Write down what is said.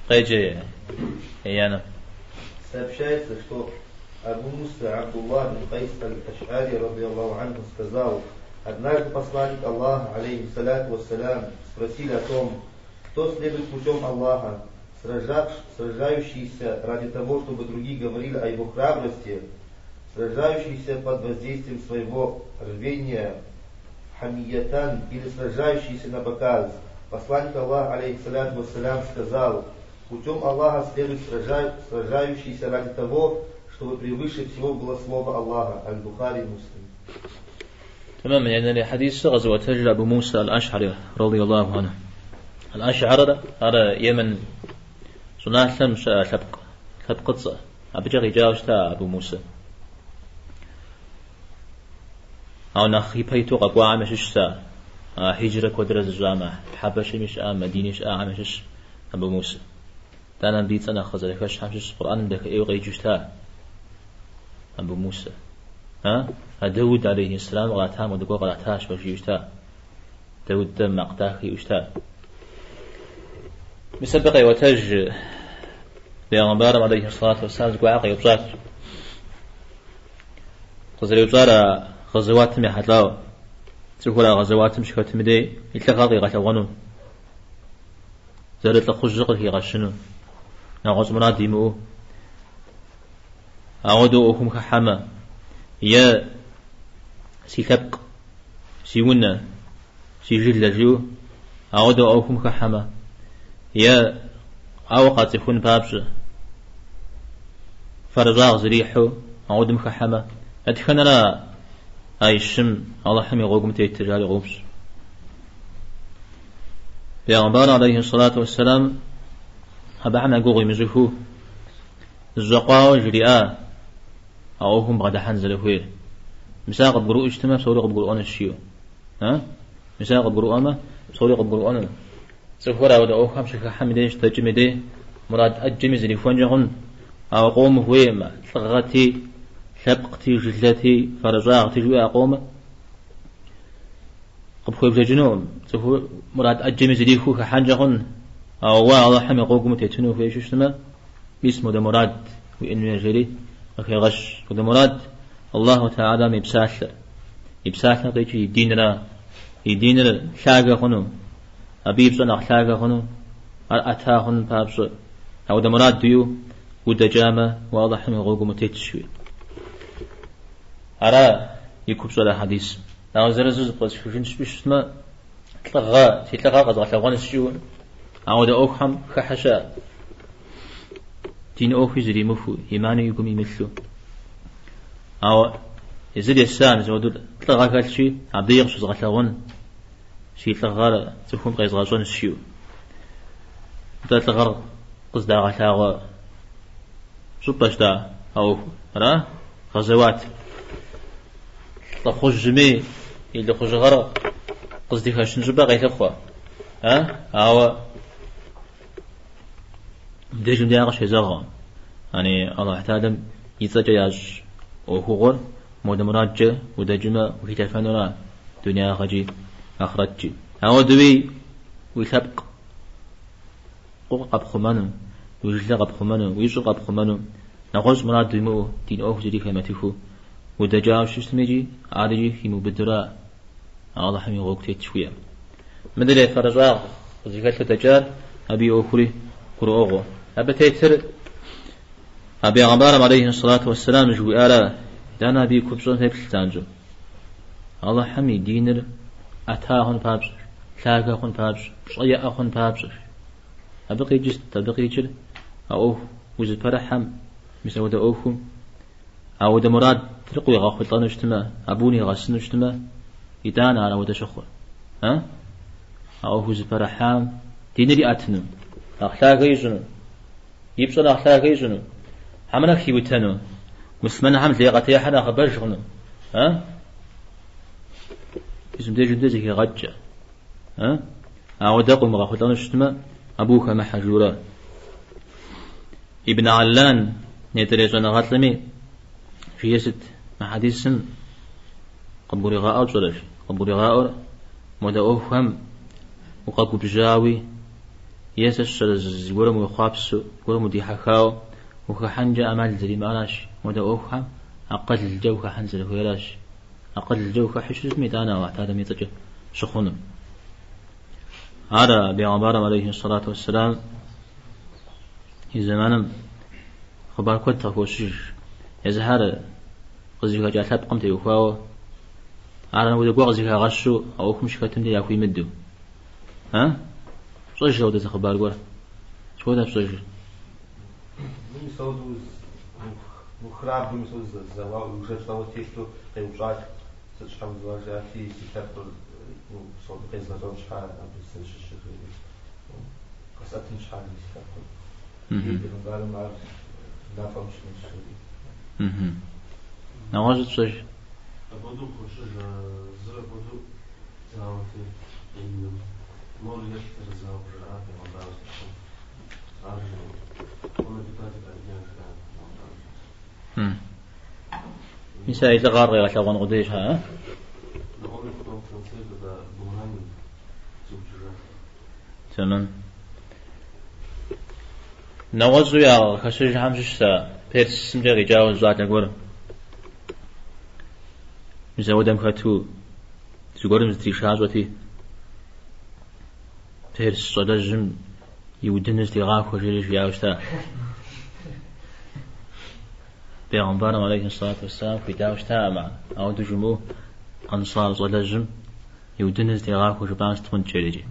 Къеджэ еянэм. Сообщается, что Абу Муса Абдуллах бин Кайс аль-Аш'ари, رضي الله عنه, сказал: «Однажды посланник Аллаха, عليه الصلاة والسلام, спросили о том, кто следует путем Аллаха, сражающийся ради того, чтобы другие говорили о его храбрости, сражающийся под воздействием своего рвения, حمية, или сражающийся на показ. Посланник Аллаха, عليه الصلاة والسلام, сказал: путем Аллаха следует сражающийся ради того, чтобы превыше всего было слово Аллаха». Аль-Бухари, Муслим. تمام، يعني حديث къэзыӏуэтэжыр Абу Муса аль-Аш'ари رضي الله عنه. Аль-Аш'ар ар Йемен щӏыналъэм щыӏэ лъэпкъ лъэпкъыцӏэ. Абыкӏэ къикӏауэ щыта Абу Муса. Ауэ нэхъ ипэ иту къэкӏуахэм ящыщщ а хьиджрэ куэдрэ зыщӏамэ, Хьэбэшэми щыӏа, Мадини щыӏахэм ящыщ Абу Муса. Итӏанэ абы и цӏэ нэхъ къызэрыхэщхэм щыщ Къурӏэным дахэӏейуэ къеджэу щыта Абу Муса. А? А Дауд عليه السلام къратам хуэдэ гуэр къратащ, жиӏэу щыта. Дауд дэ макъ дахэ иӏэу щыта. Мис абы къеӏуэтэж Бегъымбарым عليه الصلاة والسلام зыгуэрхэр къеупщӏат. Къызэреупщӏар а гъэзэуатым ехьэлӏауэ. Цӏыхур а гъэзэуатым щыхэтым дей и лӏыгъэр къигъэлъэгъуэну, зэрылӏыхъужьыр къыхигъэщыну, нэгъуэщӏ мурад имыӏэу. Ауэдэу ӏуэхум хыхьэмэ, е си лъэпкъ, си унэ, си жылэ жиӏэу, ауэдэу ӏуэхум хыхьэмэ, е ауэ къацӏыхун папщӏэ, фэрыщӏагъ зэрихьэу ауэдэм хыхьэмэ, дэтхэнэра а ищым Алыхьым и гъуэгум тетыр, жари къоупщӏ. Бегъымбар عليه الصلاة والسلام абыхэм я гугъу имыщӏыхыу зэщӏэкъуауэ жриӏа а ӏуэхум бгъэдыхьэн зэрыхуейр. Мис ар къыбгурыӏуэу щытмэ, псори къыбгурыӏуэнущ жиӏэу. А? Мис ар къыбгурыӏуэмэ, псори къыбгурыӏуэну. Цӏыхур ауэдэ ӏуэхухэм щыхыхьэм и деж, щыдэкӏым и дей, мурад ӏэджэми зэрихуэнкӏэ хъун, ауэ къомым хуеймэ, лӏыгъэти, лъэпкъти, жылэти, фэрыщӏагъти жиӏэу а къомыр къыпхуебжэкӏынукъым. Цӏыхур мурад ӏэджэми зэрихуэу хыхьэнкӏэ хъун, ауэ уэ Алыхьым и гъуэгум утетыну ухуейуэ щытмэ, мис модэ мурад уиӏэн хуей жери къыхегъэщ. Модэ мурад Аллаху Тэхьэлам и псалъэр, и псалъэм къикӏыр и динра, и диныр лъагэ хъуну, абы и пщӏэ нэхъ лъагэ хъуну, ар ӏэта хъун папщӏэ. Ауэдэ мурад уиӏэу удэкӏамэ, уэ Алыхьым и гъуэгум утетщ жи. Ара и купщӏэр а хьэдисым. Ауэ зырызу зэпкърысхыжынщ щытмэ, лӏыгъэ, си лӏыгъэ къэзгъэлъэгъуэнщ жиӏэу, ауэдэ ӏуэхухэм хыхьэ щыӏэ. Дин ӏуэхуи зэримыхуу, имани и гум имылъу. Ауэ езыр еса, мис ауэдэу лӏыгъэ хэлъщи, абыи къыщызгъэлъэгъуэн, си лӏыгъэр цӏыхум къезгъэщӏэнщ жиӏэу. Нтӏэ лӏыгъэр къыздагъэлъагъуэ щӏыпӏэщ да а ӏуэхур. Ара? Гъэзэуат. Лӏыхъужьми и лӏыхъужьыгъэр къыздыхэщын щӏыпӏэ къелъыхъуэ. А? Ауэ мыбдежым дей ар къыщезэгъкъым. Ани Аллахь Тэхьэлам и цӏэкӏэ ящӏ ӏуэхугъуэр модэ мурадкӏэ удэкӏмэ ухилъэфэнура дунягъэкӏи ахърэткӏи. Ауэдэуи уи лъэпкъ къэпхъумэну, уи жылэ къэпхъумэну, уи щӏыр къэпхъумэну, нэгъуэщӏ мурад уимыӏэу, дин ӏуэху зыри хэмытыхыу удэкӏауэ щытми икӏи ар икӏи химыубыдурэ Алыхьым и гъуэгу тет жыхуиӏэм. Мыдрей фэрыщӏагъ зыхэлъу дэкӏар абы и ӏуэхури гурыӏуэгъуэ. Абы тетыр а бегъымбарым алейхи сэлату уэсселам жыхуиӏара, итӏанэ абы и купщӏэм феплъ занщӏэу. Алыхьым и диныр ӏэта хъун папщӏэщ, лъагэ хъун папщӏэ, пщӏэ иӏэ хъун папщӏэщ. Абы къикӏыр сыт? Абы къикӏыр а ӏуэху узыпэрыхьэм, мис ауэдэ ӏуэхум, ауэдэ мурадыр къуигъэхъулӏэну щытмэ, абы унигъэсыну щытмэ, итӏанэ ар ауэдэ щыхъур. А? А ӏуэху узыпэрыхьам диныр иӏэтыну, нэхъ лъагэ ищӏыну, и пщӏэр нэхъ лъагэ ищӏыну, хьэмэрэ хиутэну, муслъымэнхэм лей къатехьэр нэхъыбэж хъуну. А? Мис мыбдежым дэ зэхегъэкӏэ. А? Ауэдэ къыумыгъэхъулӏэну щытмэ, абы ухэмыхьэ жиӏэурэ. Ибн Аллан нетӏэрей щӏэныгъэлӏми жиӏэр сыт? Мы хьэдисым къыбгуригъаӏуэр пщӏэрэ? Къыбгуригъаӏуэр модэ ӏуэхухэм укъэгубжьауи Е сэ сщӏэрэ зыгуэрым уехъуапсэу, зыгуэрым удихьэхауэ ухыхьэнкӏэ ӏэмал зэримыӏэращ, ауэдэ ӏуэхухэм акъылкӏэ ухыхьэн зэрыхуейращ. Акъылкӏэ ухыхьэу щытми, итӏанэ Алыхь Тэхьэлам и цӏэкӏэ щыхъуну. Ар бегъымбарым алейхи сэлату уэсселам и зэманым хъыбар куэд къыхощыж. Езыхэр къызыхэкӏа лъэпкъым теухуауэ, ар апхуэдэ гуэр къызыхагъэщу а ӏуэхум щыхэтым де яхуимыдэу. А? Пщӏэж ауэдэ зы хъыбар гуэр? Сыт хуэдэ пщӏэжыр? Ну, мис ауэдэу храбрый мис ауэдэу зэуа уже лӏэуэ телъу къеупщӏат, сыт щхьэ узэуа жиӏати, си лъэпкъыр ну, къезгъэщӏэн щхьэ абы сызэрыщыщыр жери, къэсӏэтын щхьэ жери си лъэпкъыр. И бегъымбарым ар напӏэм щынущ жери. Нэгъуэщӏ пщӏэж? Апхуэдэу къыхощыж зыр апхуэдэу зауэти, мор елъ зэрызауэ къыжраӏа бегъымбар лъэпкъым. Ар он обитатель огня жиӏа бегъымбарым. Мис а и лӏыгъэр къигъэлъэгъуэн къудей щхьэ, а? Но он потом в конце, когда был ранен, зыукӏыжат. Тэмэм. Нэгъуэщӏу ягъэхэщыжхэм щыщщ а Персымкӏэ къикӏауэ зы щӏалэ гуэр. Мис ауэдэм хэту зыгуэрым зытришащӏэти, перс щӏалэжьым и удыныр зытегъахуэ жери жиӏауэ щыта. Бегъымбарым алейхи сэлату уэсселам хуидауэ щытакъым ар. Ауэдэу жумыӏэу ансар щӏалэжьым и удыныр зытегъахуэ жыпӏам сыт хъунт жери икӏи.